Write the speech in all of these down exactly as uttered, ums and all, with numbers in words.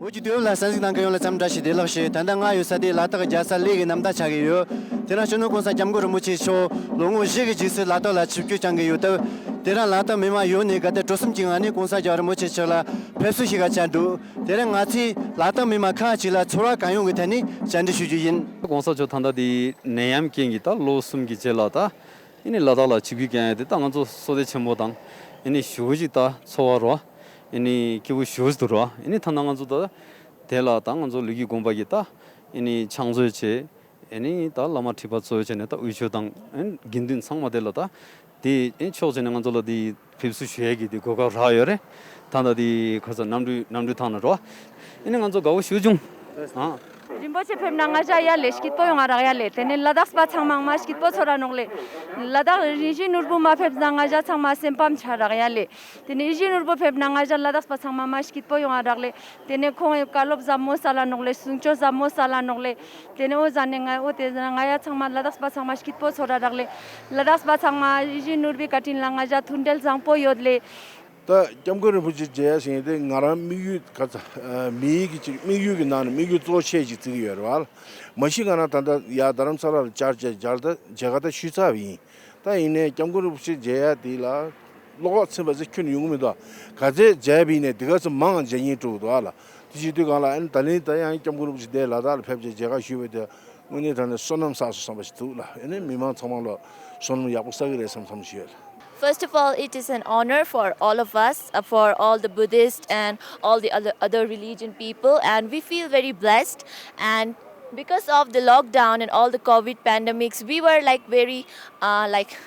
བོད་ཀྱི་དུས་བབ་ལ་གསན་གཟིགས་གནང་མཁན་ཡོངས་ལ་འཚམས་འདྲི་ཞུ། བདེ་ལེགས་ཞུ། ད་ལྟ་ང་ཡོད་ས་དེ་ལ་དྭགས་རྒྱལ་ས་གླེ་གི་གནམ་བདག་ཆགས་ཀྱི་ཡོད། དེ་རིང་སྤྱི་ནོར་༸གོང་ས་༸སྐྱབས་མགོན་རིན་པོ་ཆེ་མཆོག་ལོ་ངོ་བཞི་གི་རྗེས་སུ་ལ་དྭགས་ལ་ཆིབས་བསྒྱུར་བསྐྱངས་ཀྱི་ཡོད་སྟབས། དེ་རིང་ལ་དྭགས་མི་མང་ཡོངས་ནས་དགའ་དད་སྤྲོ་གསུམ་གྱི་ངང་ནས་༸གོང་ས་༸རྒྱལ་བ་རིན་པོ་ཆེ་མཆོག་ལ་ཕེབས་བསུ་ཞུ་གར་བཅར་འདུག་དེ་རིང་ང་ཚོས་ལ་དྭགས་མི་མང་ཁག་ཅིག་ལ་ཚོར་བ་གང་ཡོང་གི་ཐད་ནས་བཅར་འདྲི་ཞུ་རྒྱུ་ཡིན། ༸གོང་ས་མཆོག་ད་ལྟ་དེ་ནད་ཡམས་རྐྱེན་གྱིས་ད་ལོ་གསུམ་གྱི་རྗེས་ལ་ད། ཨ་ནི་ལ་དྭགས་ལ་ཆིབས་བསྒྱུར་བསྐྱངས་ཡ་དེ་ད་ང་ཚོ་བསོད་བདེ་ཆེན་པོ་དང་། ཨ་ནི་ཞེ་པོ་ཅིག་ད་ཚོར་བ་རོ། ཨ་ནི་སྐྱིད་པོ་ཞེ་པོ་ཅིག་འདུག་རོ། ཨ་ནི་ད་ལྟ་ང་ཚོ་ད་དེ་ལ་ད་ང་ཚོ་ལུས་ཀྱི་དགོན་པ་གི་ད་ཨ་ནི་ཕྱག་མཛོད་བྱས། ཨ་ནི་ད་བླ་མ་ཁྲི་པ་གཙོ་བྱས་ནས་ད་དབུས་ཆོས་དང་ཨ་ནི་དགེ་འདུན་ཚང་མ་དེ་ལ་ད་དེ་ཨ་ནི་ཕྱོགས་བྱས་ནས་ང་ཚོ་ལ་དེ་ཕེབས་བསུ་ཞུ་ཡས་ཀྱི་དེ་གོ་སྐབས་རག་ཡོད་རེད། ད་ལྟ་དེ་ཁ་ས་གནམ་གྲུ་གནམ་གྲུ་ཐང་ན་རོ། ཨ་ནི་ང་ཚོ་དགའ་བོ་ཞེ་པོ་བྱུང་། ཨ། རིན་པོ་ཆེ་ཕེབས་ན་ང་ཞ་ཡ་ལེ། སྐྱིད་པོ་ཡོང་ང་རག་ཡ་ལེ། དེ་ནས་ལ་དྭགས་པ་ཚང་མ་མ་སྐྱིད་པོ་ཚོར་ར་ནོག་ལེ། ལ་དྭགས་ཡིད་བཞིན་ནོར་བུ་མ་ཕེབས་ན་ང་ཞ་ཚང་མ་སེམས་ཕམ་ཆ་རག་ཡ་ལེ། དེ་ནས་ཡིད་བཞིན་ནོར་བུ་ཕེབས་ན་ང་ཞ་ལ་དྭགས་པ་ཚང་མ་མ་སྐྱིད་པོ་ཡོང་ང་རག་ལེ། དེ་ནས་ཁོང་གི་བཀའ་སློབ་ཟབ་མོ་སལ་ལ་ནོག་ལེ། གསུང་ཆོས་ཟབ་མོ་སལ་ལ་ནོག་ལེ། དེ་ནས་འོ་ཟ་ནས་ང་འོ་དེ་ཟ་ན་ང་ཡ་ཚང་མ་ལ་དྭགས་པ་ཚང་མ་སྐྱིད་པོ་ཚོར་ར་རག་ལེ། ལ་དྭགས་པ་ཚང་མ་ཡིད་བཞིན་ནོར་བུའི་བཀའ་དྲིན་ལ་ང་ཞ་མཐུན་འབྲེལ་བཟང་པོ་ཡོད་ལེ། ད་༸སྐྱབས་མགོན་རིན་པོ་ཆེ་མཇལ་ཡ་ཟེར་མཁན་དེ་ང་རང་དམིགས་ཡུལ་ག་ཚ་ཨ། མིའི་གི་ཅིག་དམིགས་ཡུལ་གི་ནང་ནས་དམིགས་ཡུལ་གཙོ་ཆེ་ཅིག་བརྩི་གི་ཡོད་རེད་བ། མ་གཞི་ང་རང་ད་ལྟ་ཡ་རྡ་རམ་ས་ལ་ལ་བཅར་བྱས་མཇལ་ད་མཇལ་ཁ་ད་ཞུས་ཚར་བ་ཡིན། ད་ཡིན་ནའི་༸སྐྱབས་མགོན་རིན་པོ་ཆེ་མཇལ་ཡ་དེ་ལ་བློ་ཁོག་ཚིམ་པ་ཟེར་ཁྱོན་ནས་ཡོང་གི་མི་འདུག་ག་ཚད་མཇལ་བ་ཡིན་ནའི་དེ་ག་ཚོད་མང་མཇལ་སྙིང་བྲོ་གི་འདུག་ཨ་ལ། དེ་བྱེད་དུས་སྒང་ལ་ཨ་ནི་ད་ལན་ད་ཡང་༸སྐྱབས་མགོན་རིན་པོ་ཆེ་འདིར་ལ་དྭགས་ལ་ཕེབས་བྱས་མཇལ་ཁ་ཞུས་པ་དེ་དངོས་གནས་དྲང་གནས་བསོད་ནམས་བསགས་སོང་བསམ་པ་ཞིག་འདུག་ལ། ཨ་ནི་མི་མང་ཚང་མ་ལ་བསོད་ནམས་ཡག་པོ་བསགས་ཀྱི་རེད་བསམ་བསམ་ཞིག་ཡོད་ལ། First of all, it is an honor for all of us, uh, for all the Buddhist and all the other, other religion people, and we feel very blessed. And because of the lockdown and all the covid pandemics, we were, like, very, uh, like,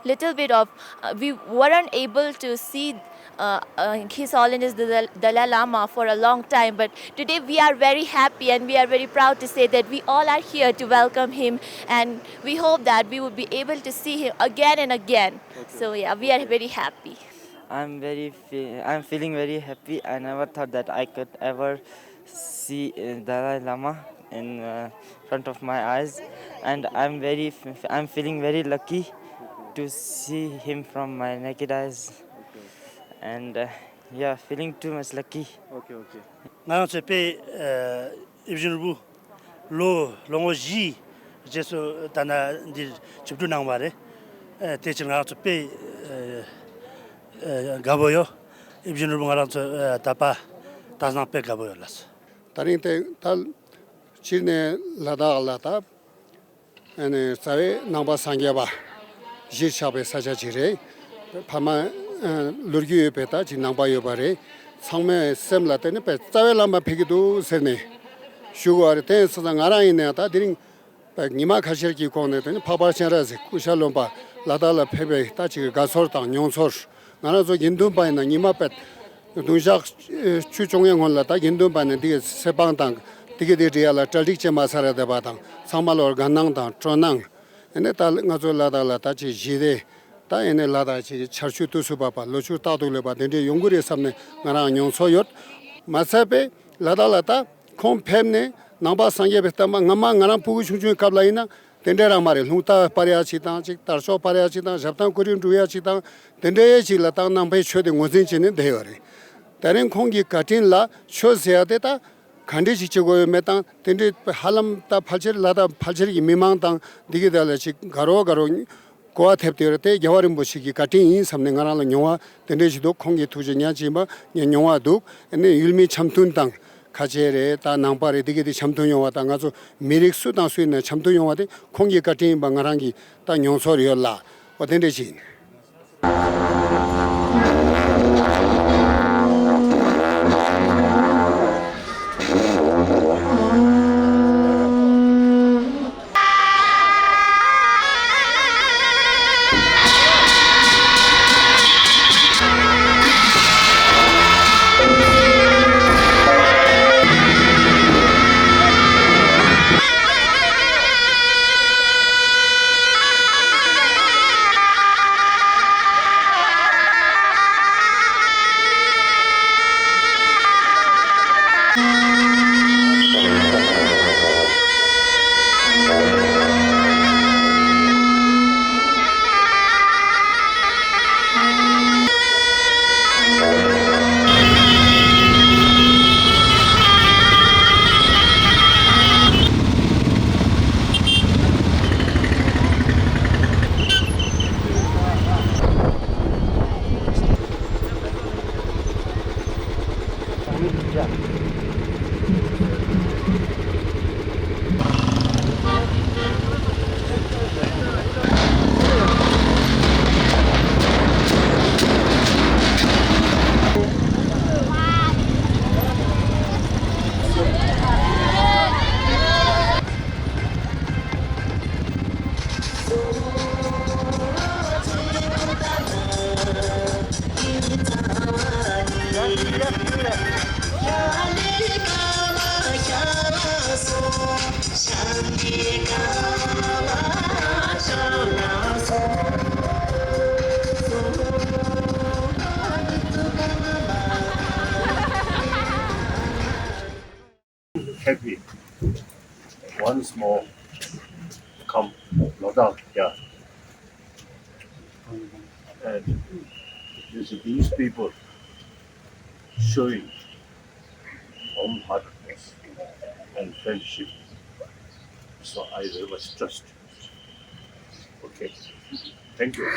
little bit of, uh, we weren't able to see, uh, uh, His Holiness the Dal-, Dalai Lama for a long time, but today we are very happy and we are very proud to say that we all are here to welcome him, and we hope that we will be able to see him again and again. So yeah, we are very happy. I'm very fe- I'm feeling very happy. I never thought that I could ever see, uh, Dalai Lama in, uh, front of my eyes, and I'm very f- I'm feeling very lucky to see him from my naked eyes, and, uh, yeah, feeling too much lucky. Okay, okay. ང་རང་ཚོའི་དཔེ་ཨ་ཡིད་བཞིན་ནོར་བུ་ལོ་ལོ་ངོ་བཞིའི་རྗེས་སུ་ད་ནི་འདིར་ཆིབས་བསྒྱུར་གནང་བ་རེད། ཨ་དེ་ཕྱིར་ང་རང་ཚོ་དཔེ་ཨ་ཨ་དགའ་པོ་ཡོད། ཡིད་བཞིན་ནོར་བུ་ང་རང་ཚོ་ཨ་ད་པ་ད་སང་དཔེ་དགའ་པོ་ཡོད་ལགས། ད་རིང་དེ་ད་སྤྱིར་ནས་ལ་དྭགས་ལ་ད་ཨ་ནི་རྩ་བའི་ནང་པ་སངས་རྒྱས་པ་གཞིར་ཆགས་པའི་ས་ཆ་ཅིག་རེད། ཕ་མ་ཨ་ལོ་རྒྱུས་ཡོད་པའི་ད་ཅིག་ནང་པ་ཡོད་པ་རེད། ཚང་མའི་སེམས་ལ་དེ་ནི་དཔེ་རྩ་བའི་ལམ་པ་ཕེབས་ཀྱི་འདུག་ཟེར་ནས་ཞུ་དགོས་པ་རེད། དེ་ཡིན་སོང་ཙང་ང་རང་ཡིན་ནའང་ད་དེ་རིང་དཔེ་ཉི་མ་ཁ་ཤས་ཀྱི་གོང་ནས་དེ་ནི་འཕགས་པ་སྤྱན་རས་གཟིགས་སྐུ་ཤ་རློན་པ་ལ་དྭགས་ལ་ཕེབས་པའི་ད་ཅིག་དགའ་ཚོར་དང་མྱོང་ཚོར། ང་རང་ཚོ་དགེ་འདུན་པ་ཡིན་ན་ཉི་མ་དཔེ་བདུན་ཞག་ཨེ་ཆུ་བཅོ་ལྔའི་སྔོན་ལ་ད་དགེ་འདུན་པ་ནས་འདི་གི་ཚེ་དཔང་དང་འདི་གི་འདི་འདྲི་ཡ་ལ་གྲ་སྒྲིག་བྱེད་མ་ཚར་བསྡད་པ་དང་ཚང་མ་ལོར་དགའ་སྣང་དང་སྤྲོ་སྣང་། ཨེ་ནས་ད་ང་ཚོ་ལ་དྭགས་ལ་ད་ཅིག་ཞི་བདེ་ད་ཨེ་ནས་ལ་དྭགས་ཅིག་ཆར་ཆུ་དུས་སུ་བབས་པ་ལོ་ཕྱུགས་རྟག་ཏུ་ལེགས་པ་དེ་འདྲའི་ཡོང་གི་རེད་བསམ་ནས་ང་རང་མྱོང་ཚོར་ཡོད། མ་ཚད་པའི་ལ་དྭགས་ལ་ད་ཁོང་ཕེབས་ནས་ནང་པ་སངས་རྒྱས་པའི་བསྟན་པ་སྔ་མ་ང་རང་ཕྲུ་གུ་ཆུང་ཆུང་སྐབས་ལ་ཡིན་ན། དེ་འདྲའི་རང་མ་རེད། རླུང་རྟ་སྤར་ཡ་ཅིག་དང་ཅིག་དར་ལྕོག་སྤར་ཡ་ཅིག་དང་ཞབས་ཐང་སྐུ་རིམ་སྒྲུབ་ཡ་ཅིག་དང་དེ་འདྲའི་ཅིག་ལ་ད་ནང་པའི་ཆོས་དེ་ངོས་འཛིན་བྱས་ནས་བསྡད་ཡོད་རེད། དེ་རིང་ཁོང་གི་བཀའ་དྲིན་ལ་ཆོས་ཟེར་ཡ་དེ་ད་ག་འདྲ་ཞིག་བྱེད་དགོས་ཡོད་མེད་དང་དེ་འདྲའི་ཧ་ལམ་ད་ཕལ་ཆེར་ལ་ད་ཕལ་ཆེར་གྱི་མི་མང་དང་འདི་གི་དེ་ལ་ཅིག་དགའ་རོགས་དགའ་རོགས་གོ་བ་ཐེབས་ཏེ་ཡོད་རེད་དེ་རྒྱལ་བ་རིན་པོ་ཆེ་གི་བཀའ་དྲིན་ཡིན་བསམ་ནས་ང་རང་ལ་མྱོང་བ་དེ་འདྲ་ཞིག་འདུག་ཁོང་གི་ཐུགས་རྗེ་ཉག་གཅིག་ཡིན་པ་ངས་མྱོང་བ་འདུག་ཨ་ནི་ཡུལ་མིའི་འཆམ་མཐུན་དང་། ཁ་ཆེ་རེད་ད་ནང་པ་རེད་འདི་གི་དེ་འཆམ་མཐུན་ཡོང་བ་དང་ང་ཚོ་མི་རིགས་སུ་དང་སུ་ཡིན་ན་འཆམ་མཐུན་ཡོང་བ་དེ་ཁོང་གི་བཀའ་དྲིན་ཡིན་པ་ང་རང་གི་ད་མྱོང་ཚོར་ཡོད་ལ་འོ་དེ་འདྲ་ཞིག་ཡིན། Happy once more come Ladakh here. And you see these people showing warm-heartedness and friendship. So I very much trust. Okay. Thank you.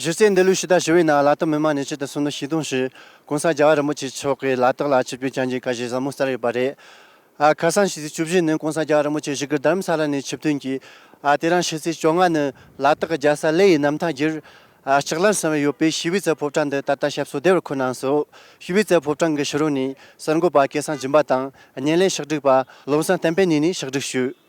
གཞི་རྩའི་འདི་ལོའི་ཕྱི་ཟླ་བཞི་པའི་ནང་ལ་དྭགས་མི་དམངས་ནས་སྤྱི་དང་སོ་ནོ་ཤིས་དོང་ཞུ་༸གོང་ས་རྒྱལ་བ་རིན་པོ་ཆེ་མཆོག་གིས་ལ་དྭགས་ལ་ཆིབས་བསྒྱུར་བསྐྱངས་རྗེས་ཁ་ཤས་ཟབ་མོ་སྩལ་ཡོད་པ་རེད། ཨ་ཁ་སང་ཕྱི་ཚེས་བཅུ་བཞི་ནི་༸གོང་ས་རྒྱལ་བ་རིན་པོ་ཆེ་བཞུགས་སྒར་རྡ་རམ་ས་ལ་ནས་ཆིབས་ཐོན་གྱིས། ཨ་དེ་རིང་ཕྱི་ཚེས་བཅོ་ལྔ་ནི་ལ་དྭགས་རྒྱལ་ས་གླེ་ཡི་རྣམ་ཐར་བརྒྱུད། ཨ་ལྕགས་ལམ་གསུམ་ཡོད་པའི་ཞི་བའི་རྩེ་ཕོ་བྲང་དུ་ད་ལྟ་ཞབས་སོར་བདེ་བར་འཁོད་གནང་སོང་། ཞི་བའི་རྩེ་ཕོ་བྲང་གི་ཕྱི་རོལ་ནས་གསར་འགོད་པ་སྐལ་བཟང་སྦྱིན་པ་དང་བརྙན་ལེན་ཕྱག་བསྒྲིགས་པ་བློ་བཟང་བསྟན་འཕེལ་གཉིས་ནས་ཕྱག་བསྒྲིགས་ཞུས།